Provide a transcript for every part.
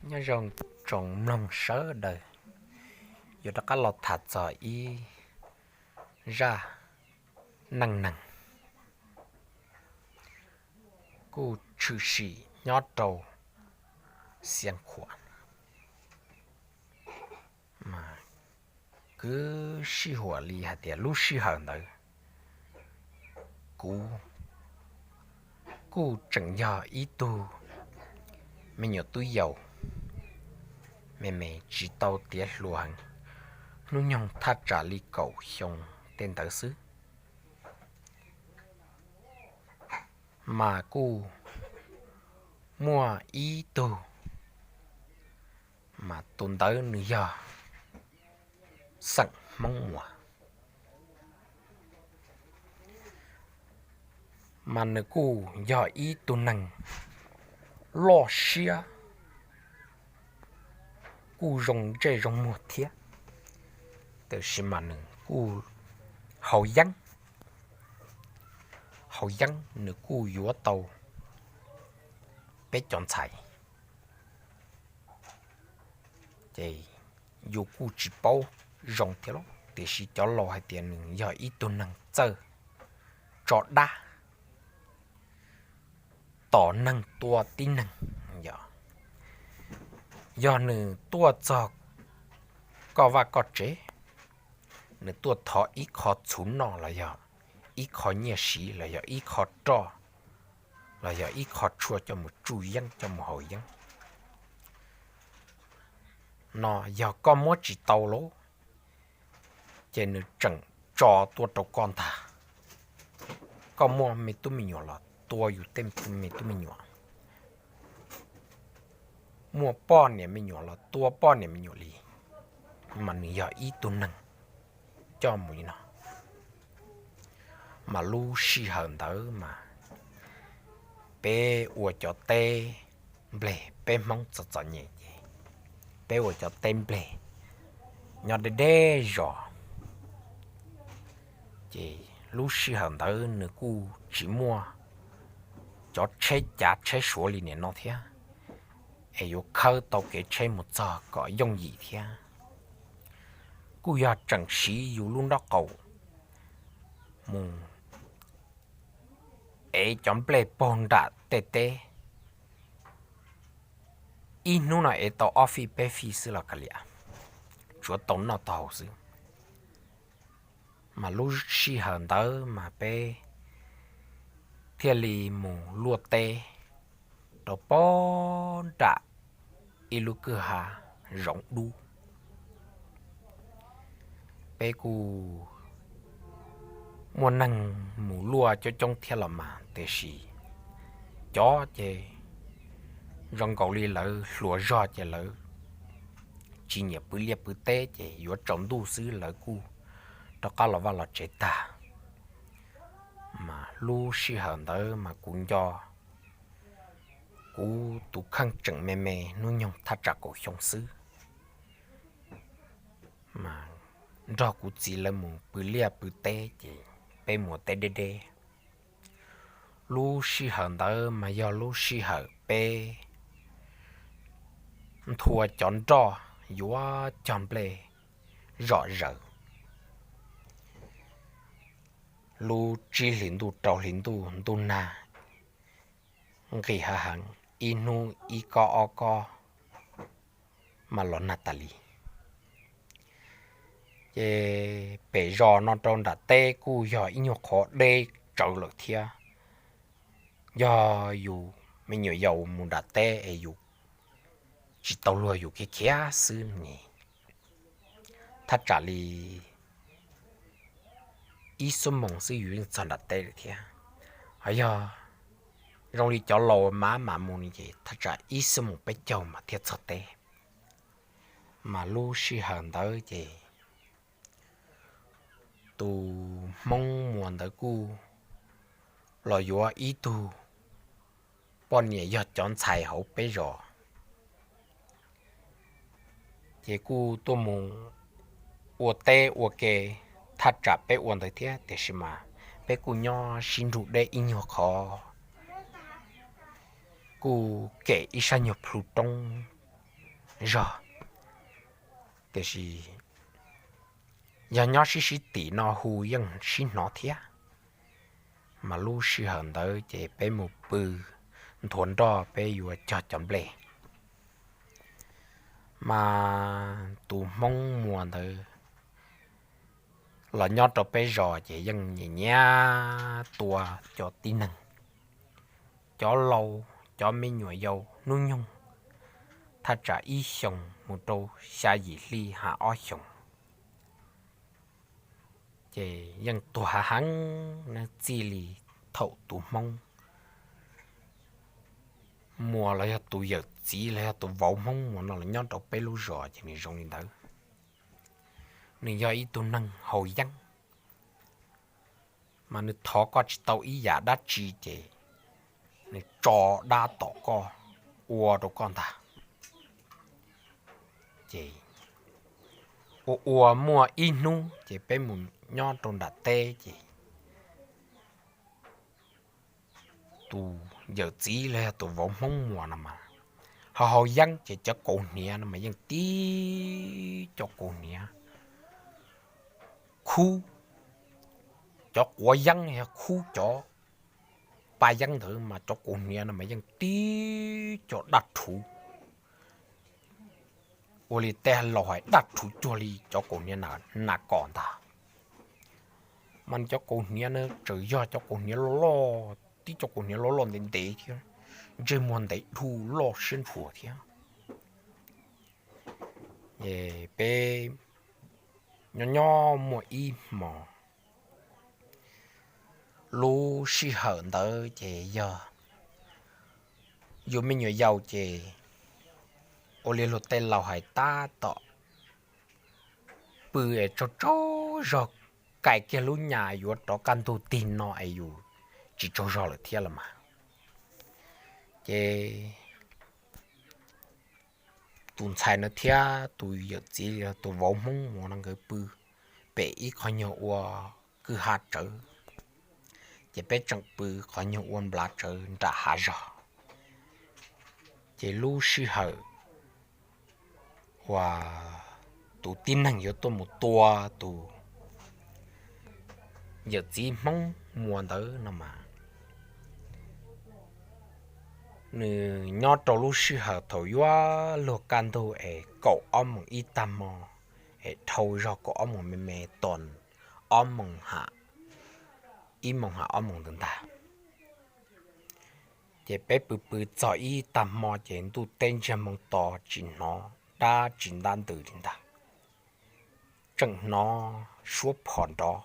Nyob zoo tsoom mloog sawv daws, yuav rov qab los tham txog ib zaj neej neeg kuj tshwm sim nyob rau Xia Khuam. Mas kuj sib huam li hais tias lub sij hawm ntawd kuv kuj tseem yog ib tug me nyuam tub yaus me me tsis tau tiav hluas heev, hnub nyoog thaj tsam li kaum xyoo tej ntawd xwb. Mas kuj muaj ib tug, mas tus ntawd nws yog xeem Hmoob Muas, mas nws kuj yog ib tug neeg loj siab, kuj zoo ntsej zoo muag thiab, tiam sis mas nws kuj haus yeeb, haus yeeb nws kuj yuav tau peb cov ntxhais. Ces yus kuj tsis paub zoo thiab lauj, tiam sis cov laus hais tias nws yog ib tug neeg txawj tso dab, tom neeg tua tib neeg. Yog nws tuaj txog koj vaj koj tsev, nws tuaj thov ib qho txhuv noj los yog ib qho nyiaj siv los yog ib qho roj los yog ib qho tshuaj coj mus tsuj yeeb coj mus haus yeeb no, yog koj muab tsis tau lauj, ces nws tseem tso tuaj rau koj ntag. Koj muaj me tub me nyuam los tua yus tej me tub me nyuam, muaj poj niam me nyuam los tua poj niam me nyuam li, mas nws yog ib tug neeg coj mus li no. Mas lub sij hawm ntawd mas peb ua cov teb nplej, peb Hmoob txom txom nyem ces peb ua cov teb nplej nyob deb deb zos. Ces lub sij hawm ntawd nws kuj tsis muaj cov tsheb cav tsheb suav li nim no thiab, es yuav khawb tau kev tsheb mus txog kom yooj yim thiab. Kuj yog tseem siv yus lub nraub qaum mus ev cov nplej puag nram tej teb, ib hnub no ev tau ob fij peb fij xwb los kav liam, tsuav tau noj tau haus xwb. Mas lub sij hawm ntawd mas peb thiaj li mus luaj teb rau puag nram ib lub kwj ha zoov dub. Peb kuj muaj neeg mus luaj coob coob thiab los mas, tiam sis cov ces zoo nkaus li lawv hluas zog ces lawv tsis nyiam pw liaj pw teb ces yuav tsaus ntuj xwb lawv kuj rov qab los vaj los tsev tag. Mas lub sij hawm ntawd mas kuv nco kuv tus kheej tseem me me, hnub nyoog thaj tsam kaum xyoo xwb, mas nrog kuv txiv lawv mus pw liaj pw teb ces peb mus teb deb deb. Lub sij hawm ntawd mas yog lub sij hawm peb nthua cov nroj yuav cog nplej zom zaws. Lub tsib hlis ntuj rau hli ntuj, ntuj nag nqis hav heev, ib hnub ib kob ob kob mas los nag tas li. Ces pem zos no rau nram teb kuj yog ib nyuag qhov deb tsawv lawm thiab. Yog yus me nyuam yaus mus nram teb es yus tsis tau luag yus khiav khiav xwb ne, thaj tsam li ib xuab moos xwb yus yeej txog nram teb lawm thiab. Ho yog zoo li cov laus mab mam mus ne ces thaj tsam ib xuab moos peb caug mas thiaj txog teb. Mas lub sij hawm ntawd ces tus Hmoob Muas ntawd kuj los yuav ib tug poj niam yog cov ntxhais hauv peb zos, ces kuj tuaj mus ua teb ua ke thaj tsam peb ua ntawd thiab, tiam sis mas peb kuj nyob sib nrug deb ib nyuag qhov, kuj kem ib sab nyuag plhu roob zog, tiam sis yog nyob sib sib tim no hu yeej sib hnov thiab. Mas lub sij hawm ntawd ces peb mus pw nthuav nroj peb yuav cog cov nplej. Mas tus Hmoob Muas ntawd los nyob rau peb zos ces yeej nyiam nyiam tua cov tib neeg, cov laus, cov me nyuam yaus hnub nyoog thaj tsam ib xyoos mus rau xya yim hli ha ob xyoos. Ces yeej tuag hav heev ne, txij li thaum tus Hmoob Muas los yog tus yawm txiv los yog tus vauv Hmoob Muas no los nyob rau peb lub zos ces nws zoo li ntawd. Nws yog ib tug neeg haus yeeb, mas nws thov koj tsis tau ib yam dab tsi ces nws tso dab tom koj, ua rau koj ntag. Ces ua ua muaj ib hnub ces peb mus nyob rau nram teb ces tus yawm txiv los yog tus vauv Hmoob Muas no mas ho haus yeeb ces cov kaus hniav no mas yeej tib cov kaus hniav khub, cov quav yeeb yog khub cov pa yeeb ntawd mas cov kaus hniav no mas yeej tib cov daj rhuv. Ua li tej laus hais daj rhuv cuag li cov kaus hniav nas kom ntag. Mas cov kaus hniav na tseem yog cov kaus hniav loj loj, tib cov kaus hniav loj loj ntev ntev thiab, ntsej muag ntev dhug loj siab ntshua thiab. Peb nyob nyob muaj ib hmos, lub sij hawm ntawd ces yog yus me nyuam yaus ces ua li luag tej laus hais tab tom pw es tsaug tsaug zog, kais kiag lub nyas yuav rov kaj ntug tig no es yus tsis tsaug zog lawm thiab los mas. Ces tus ntxhais no thiab tus yawm txiv, tus vauv Hmoob Muas no nkawd pw pem ib qho nyuag ua kwj ha tsawv, ces peb tseem pw qhov nyuag ua nplav tsawv nram hav zog. Ces lub sij hawm uas tus tib neeg yuav tuaj mus tua tus yawm txiv Hmoob Muas ntawd no mas, nws nyob rau lub sij hawm thaum yuav luag kaj ntug es kaum ob moos ib tag hmo, es dhau zog kaum ob moos me me tos ob moos ha, ib moos ha ob moos ntawd ntag. Ces peb pw pw txog ib tag hmo ces ntuj teb ntsiag moo to tsis hnov dab tsi ntab ntws li ntag, tseem hnov suab phom nrov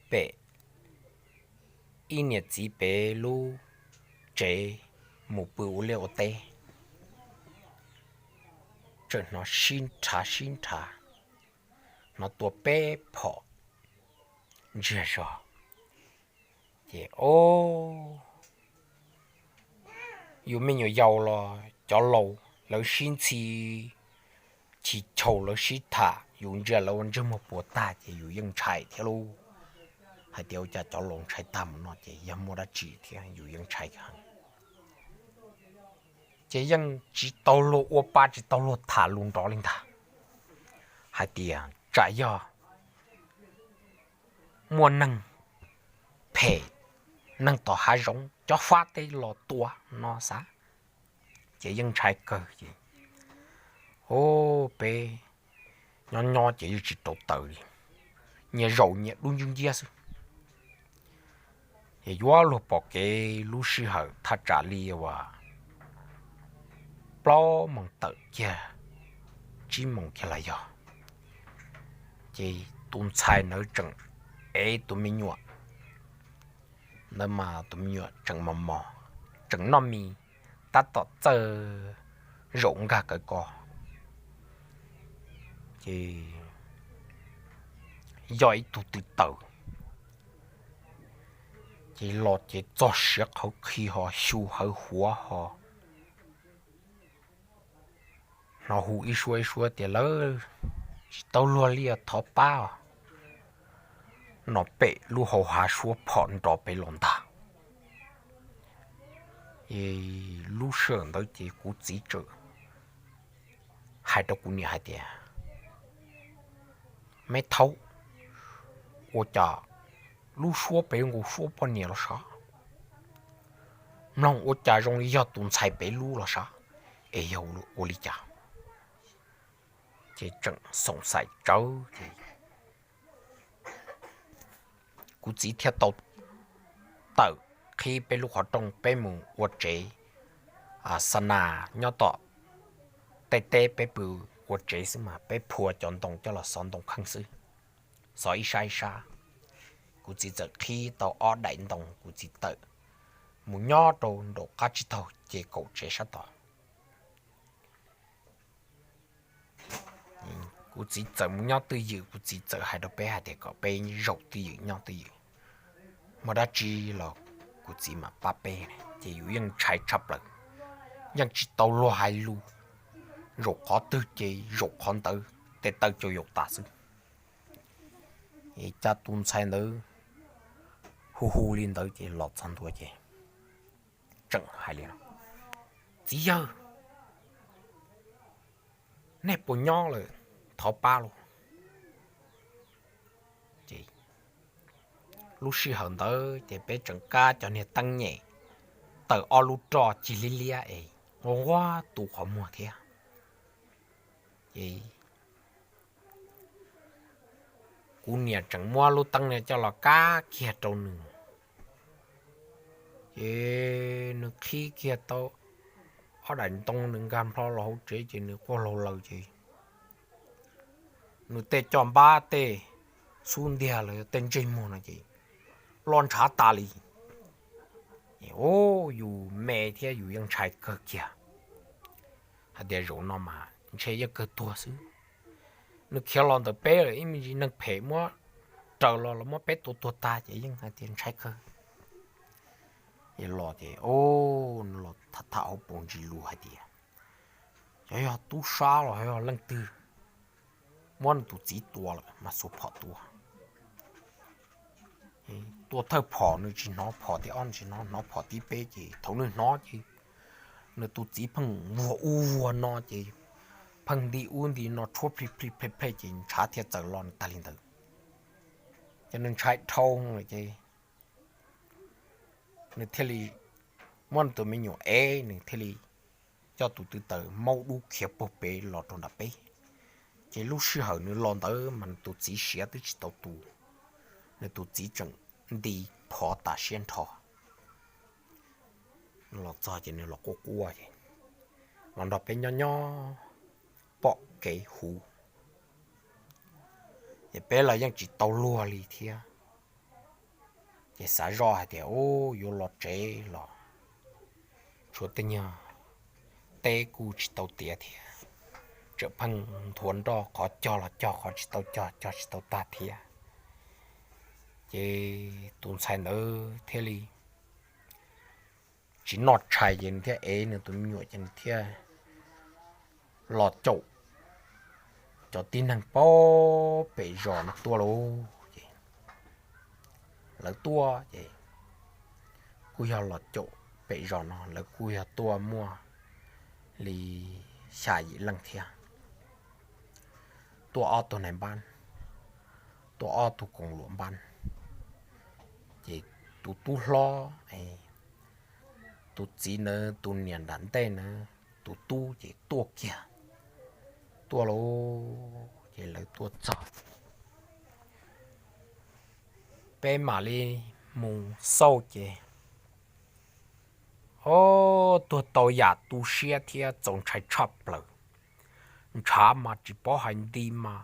pem ib niam txiv pem lub tsev mus pw ua liaj ua teb, tseem hnov sib nrhav sib nrhav, hnov tua peb phom ntsiag zog. Ces o, yus me nyuam yaus los cov laus lawv sib ntxhi, chis chaus lawv sib tham, yus ntsia lawv ua ntsej muag puas tag ces yus yeej ntshai thiab lauj. Hais tias ua cas cov laus ntshai tag mus no ces yog muaj dab tsi thiab yus yeej ntshai heev. Ces yeej tsis tau luag ua pa tsis tau luag tham lus nrov li ntag, hais tias tsam yog muaj neeg phem, neeg tom hav zoov cov fab teb los tua no xav, ces yeej ntshai kawg ces, o, peb nyob nyob ces yeej tsis rauv taws li, nyias zaum nyias dub nciab nciab xwb. Ces yuav luag pom kev lub sij hawm thaj tsam li uas plaub moos tawm kiag, tsib moos kiag los yog, ces tus ntxhais ntawd tseem ev tus me nyuam ntawd mas tus me nyuam tseem mos mos, tseem noj mis, tab tom txawj zaum nkag kawv ko, ces yog ib tug tw taws, ces los ces txog siav qhawv qhi ho xyu hawv huav ho hnov hu ib suab ib suab tias lawv tsis tau luag li os, thov pab os, no pem lub hau hav suab phom nrov pem los ntag. Lub sij hawm ntawd ces kuv txiv tseem hais rau kuv niam hais tias, Me thaub, ua cas lub suab peb nkaus suab poj niam los sav? Mloog ua cas zoo li yog tus ntxhais peb lub los sav, es yog ua li cas? Ces tseem xoom xaim tsawv ces kuv txiv thiaj tau tawm qhib peb lub qhov rooj peb mus ua tsev xa nas nyob tom tej teb, peb pw ua tsev xwb mas peb phua cov ntoo coj los xov ntoo kheej xwb, xov ib sab ib sab. Kuv txiv txawm qhib tau ob daim ntoo, kuv txiv tawm mus nyob rau nraum qab tsib taug ces kaum tsev sab tod. Kuv txiv txawm mus nyob twj ywm, kuv txiv txawm hais rau peb hais tias kom peb zaum twj ywm nyob twj ywm, muaj dab tsi los kuv txiv mam pab peb. Ces yus yeej ntshai tshaj plaws, yeej tsis tau luag hais lus, zaum qhov twg ces zaum qhov ntawd, tej taw caum yaus tas xwb. Cas tus ntxhais ntawd hu hu li ntawd ces los txog ntua ces tseem hais li no, Txiv yawg, nej puas nyob lawm? Thov pab lauj. Lub sij hawm ntawd ces peb tseem kab cov niag teeb nyem tawm ob lub roj cig liab liab es nquag nquag tu qhov muag thiab. Ces kuv niam tseem muab lub teeb no coj los kab kiag rau nws, ces nws qhib kiag tau ob daim ntoo, nws nkag nplho los hauv tsev ces nws quaj laug laws ces nws tej caj npab tej xub ntiag los yog tej ntsej muag no ces loj ntshav tas li. Yus me thiab yus yeej ntshai kawg kiag hais tias zaum no mas ntshe yeej kawg tuag xwb. Nws khiav los ntawm peb lawm, ib me ntsis neeg phem muab raws los los muab peb tua tuag tag ces yeej hais tias ntshai kawg. Los ces nws los tham tham hauv paus ntsis lus hais tias, Cov yog tub sab los yog leej twg muab nws tus txiv tua lawm mas xuas phom tua. Tua thawj phom nws tsis hnov phom thib ob, nws tsis hnov, hnov phom thib peb ces thaum nws hnov ces nws tus txiv pheej vuag ub vuag no ces pheej nti ub nti no tshuab plij plij plej plej ces ntshav thiaj txawm los nws tag li ntawd. Ces nws ntshai dhau lawm ces nws thiaj li muab nws tus me nyuam ev, nws thiaj li coj tus tw taws maub dub khiav puag pem los rau nram peb. Ces lub sij hawm nws los ntawd mas nws tus txiv siav twb tsis tau tu, nws tus txiv tseem nti phov tas siab nrho. Los txog ces nws los quaj quaj ces los nrog peb nyob nyob pom kev huv, ces peb los yeej tsis tau luag li thiab. Ces xav zoj hais tias, Ub, yuav los tsev los tshuav tej nyuag teb kuj tsis tau tiav thiab, tseem pheej nthuav nroj, qhov cog los cog, qhov tsis tau cog cog tsis tau tag thiab. Ces tus ntxhais ntawd thiaj li tsis noj tshais ces nws thiaj ev nws tus me nyuam ces nws thiaj los caum cov tib neeg pem zos no tuaj lauj. Ces lawv tuaj ces kuj yog los caum pem zos no, lawv kuj yog tuaj muaj li xya yim leej thiab. Tuaj ob tug nais npab, tuaj ob tug koom luam npab, ces tus tub hlob, tus txiv ntawd tus niam nram ntej ntawd tus tub ces tuaj kiag tuaj lauj. Ces lawv tuaj txog, peb mam li mus xauj ces, o, tuag tau yam tu siab thiab txaus ntshai tshaj plaws. Ntshav mas tsis paub hais nti mas,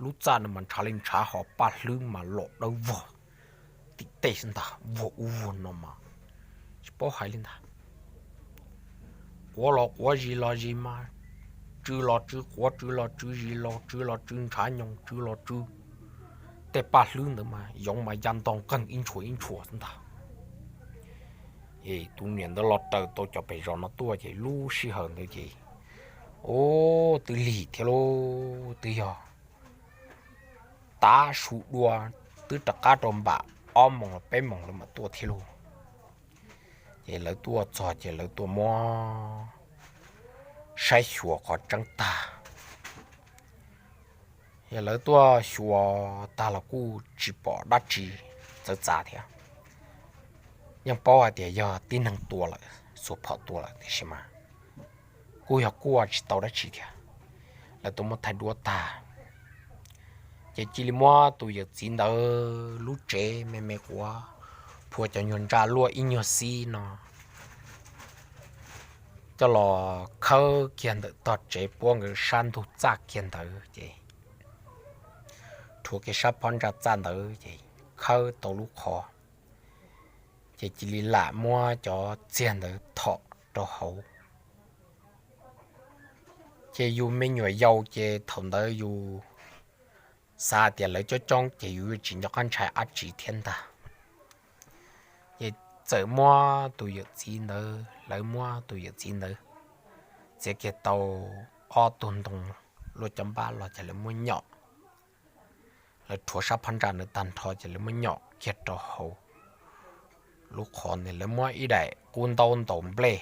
lub txaj no mas ntshav li ntshav, ho paj hlwb mas los dawb vog tim tej xwb ntag, vuag ub vuag no mas tsis paub hais li ntag. Quav los quav, zis los zis mas, tsw los tsw quav, tsw los tsw zis, los tsw los tsw ntshav nyoos, tsw los tsw tej paj hlwb ntawd mas yoov mas ya nto nqeeg ib ntshua ib ntshua xwb ntag. Es tus niam ntawd los raws tau cov pem zos no tuaj ces lub sij hawm ntawd ces, ub, twb lig thiab lauj, twb yog tav su dua, twb rov qab rau npam ob moos los peb moos lawv mam tuaj thiab lauj. Ces lawv tuaj txog ces lawv tuaj muab saib xyuas qhov tseeb tag. Yog lawv tuaj xyuas tag los kuj tsis pom dab tsi txawv txav thiab. Yeej paub hais tias yog tib neeg tua lawm, xuas phom tua lawm tiam sis mas kuj yog kuaj tsis tau dab tsi thiab. Lawv tuaj muab thaij duab tag, ces cia li muab tus yawm txiv ntawd lub tsev me me quav, phua cov nyuag ntsa luaj ib nyuag xib no coj los khawb kiag ntawm tog tsev puab nkawd sab ntug txaj kiag ntawd ces rhuav kiag sab phab ntsa txaj ntawd ces khawb tau lub qhov, ces cia li lam muab cov txiag ntawd thom rau hauv. Ces yus me nyuam yaus ces thaum ntawd yus xav tias lawv coob coob ces yus yuav tsis nco qab ntshai dab tsi thiab ntag. Ces txawm muab tus yawm txiv ntawd, lawv muab tus yawm txiv ntawd txiav kiag tau ob tug ntoo luaj cov npab los ces lawv muab nyom, lawv rhuav sab phab ntsa ntawd tag nrho ces lawv muab nyom kiag rau hauv lub qhov ntawd, lawv muab ib daim qub ntaub ntaus nplej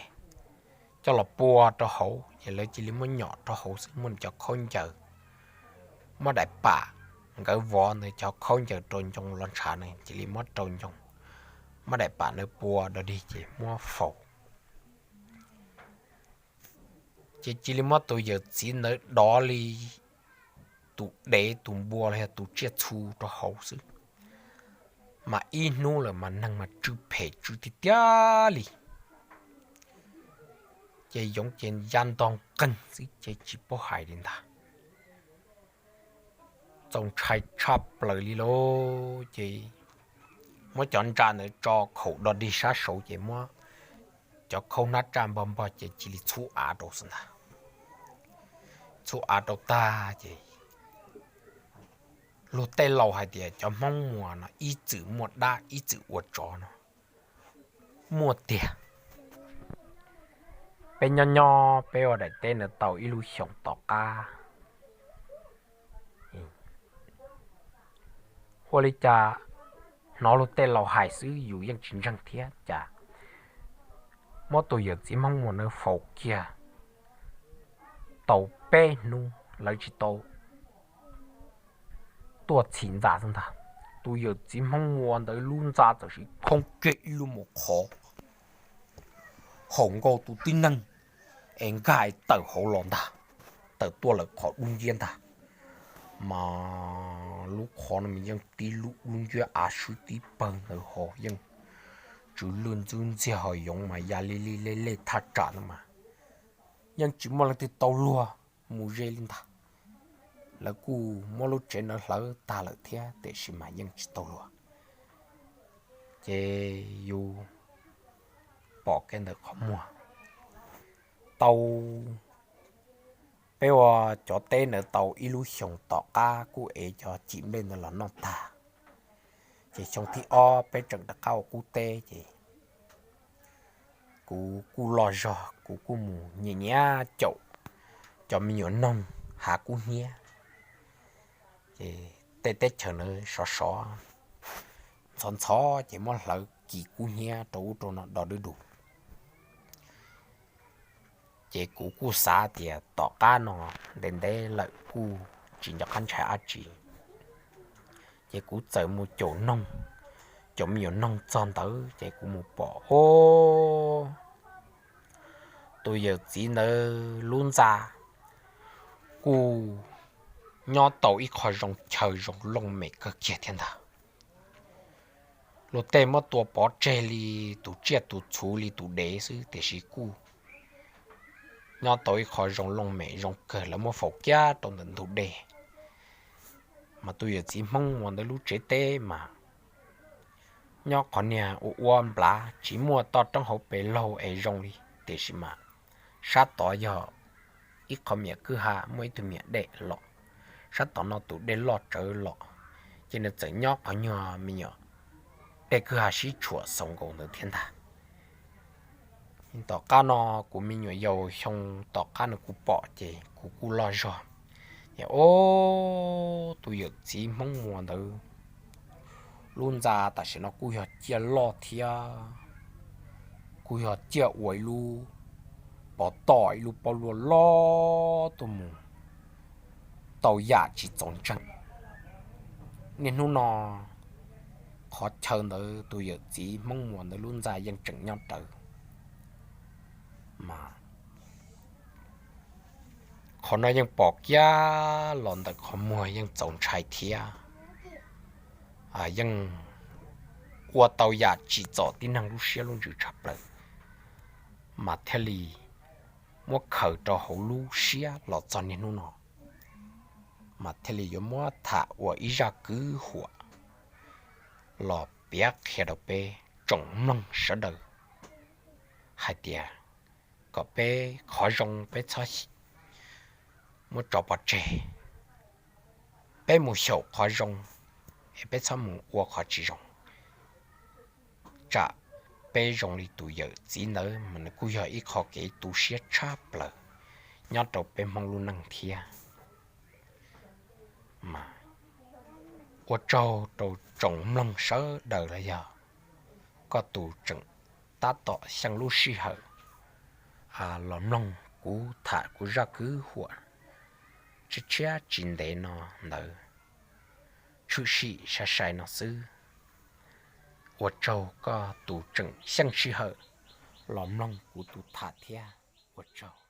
coj los pua rau hauv ces lawv cia li muab nyom rau hauv xwb, muab cov khaub ncaws, muab daim pam nkawd vov ntawd cov khaub ncaws rau ncoo los ntshav na cia li muab rau ncoo, muab daim pam ntawd pua dog dig ces muab faus. Ces cia li muab tus yawm txiv ntawd dov li tus dev tus npua los yog tus tsiaj txhu rau hauv xwb. Mas ib hnub lawm mas neeg mas tsw phem tsw tiag tiag li. Ces yoov ces ya ntog nqeeg xwb ces tsis paub hais li ntag. Txaus ntshai tshaj plaws li lauj. Ces muab cov ntsa ntawd tso khaum dog dig sab saud ces muab cov khaub hnab tsaj npog npog ces cia li txhub av rau xwb ntag. Txhub av rau tag ces luag tej laus hais tias cov Hmoob Muas no ib txwm muaj dab ib txwm ua tsov no, muaj tiag. Peb nyob nyob peb ua daim teb ntawd tau ib lub xyoos tom qab, ua li cas hnov luag tej laus hais xwb yus yeej tsis ntseeg thiab cas muab tus yawm txiv Hmoob Muas ntawd faus kiag tau peb hnub lawv tsis tau tuaj txhim ntxa xwb ntag, tus yawm txiv Hmoob Muas ntawd lub ntxa txawm sis khoob kiag ib lub mus qhov haum nkaus tus tib neeg es nkag tawm hauv los ntag, tawm tuaj lawm qhov dub nciab ntag. Mas lub qhov no mas yeej tib lub dub nciab av swb tib pawg ntawd ho yeej tsw lwj ntxwb ntxiag ho yoov mas ya li li lej lej thaj tsam no mas yeej tsis muaj leej twg tau luag mus ze li ntag. Lawv kuj muab lub tsev ntawd hlawv tag lawm thiab tiam sis mas yeej tsis tau luag. Ces yus pom kiag ntawm qhov muag tau, peb ua cov teb ntawd tau ib lub xyoos tom qab kuj ev cov cim nplej ntawd los noj tag. Ces xyoo thib ob peb tseem rov qab ua qub teb ces kuv kuj loj zog kuv kuj mus nyiam nyiam caum cov me nyuam noog hav kub hnyiab. Ces tej teb chaws ntawd sov sov ntxhov ntxhov ces muab hlawv kis kub hnyiab rau ub rau no do dub dus. Ces kuv kuj xav tias tom qab no ntev ntev lawm kuj tsis nco qab ntshai dab tsi, ces kuv txawm mus caum noog, caum me nyuam noog txog ntawd ces kuv mus pom, o, tus yawm txiv ntawd lub ntxa kuj nyob tau ib qho zoo chaw zoo looj mem kawg kiag thiab ntag. Luag tej muab tua pov tseg li tus tsiaj tus txhu li tus dev xwb tiam sis kuj nyob tau ib qho zoo looj mem zoo kawg, lawv muab faus kiag rau ntawm ntug dej. Mas tus yawm txiv Hmoob Muas ntawd lub tsev teb mas nyob qhov niag ua ua nplav tsis muaj toj roob hauv pes laug es zoo li, tiam sis mas sab tod yog ib qho miam kwj ha muaj ib tug miam dej los, sab tom no tus dej loj tsawv los, ces nws txawm nyob qhov nyuag me nyuam dej kwj ha sib tshuam xaus nkaus ntawd thiab ntag. Tom qab no kuv me nyuam yaus xyoo tom qab no kuv pom ces kuv kuj loj zog, es o, tus yawm txiv Hmoob Muas ntawd lub ntxa tam sim no kuj yog ciaj loj thiab kuj yog ciaj ua ib lub pov tom ib lub pob luaj loj tuaj mus tau yam tsis txaus ntseeg. Niaj hnub no qhov chaw ntawd tus yawm txiv Hmoob Muas ntawd lub ntxa yeej tseem nyob rawv, mas qhov no yeej pom kiag los ntawm qhov muag yeej txaus ntshai thiab, yeej ua tau yam tsim txom tib neeg lub siab lub ntsws tshaj plaws, mas thiaj li muab khaws rau hauv lub siab los txog niaj hnub no, mas thiaj li yuav muab tham ua ib zaj kwv huam los piav qhia rau peb tsoom mloog sawv daws hais tias kom peb qhov zoo peb txhob muab tso pov tseg, peb mus xyaum qhov zoo es peb txhob mus ua qhov tsis zoo. Tsam peb zoo li tus yawm txiv ntawd mas nws kuj yog ib qho kev tu siab tshaj plaws nyob rau peb Hmoob lub neej thiab. Mas ua tsaug rau tsoom mloog sawv daws los yog koj tus tseem tab tom xyeej lub sij hawm los mloog kuv tham kuv zaj kwv huam tshiab tshiab tsis ntev no ntawd, tshwm sim sai sai no xwb. Ua tsaug koj tus tseem xyeej sij hawm los mloog kuv tus tham thiab, ua tsaug.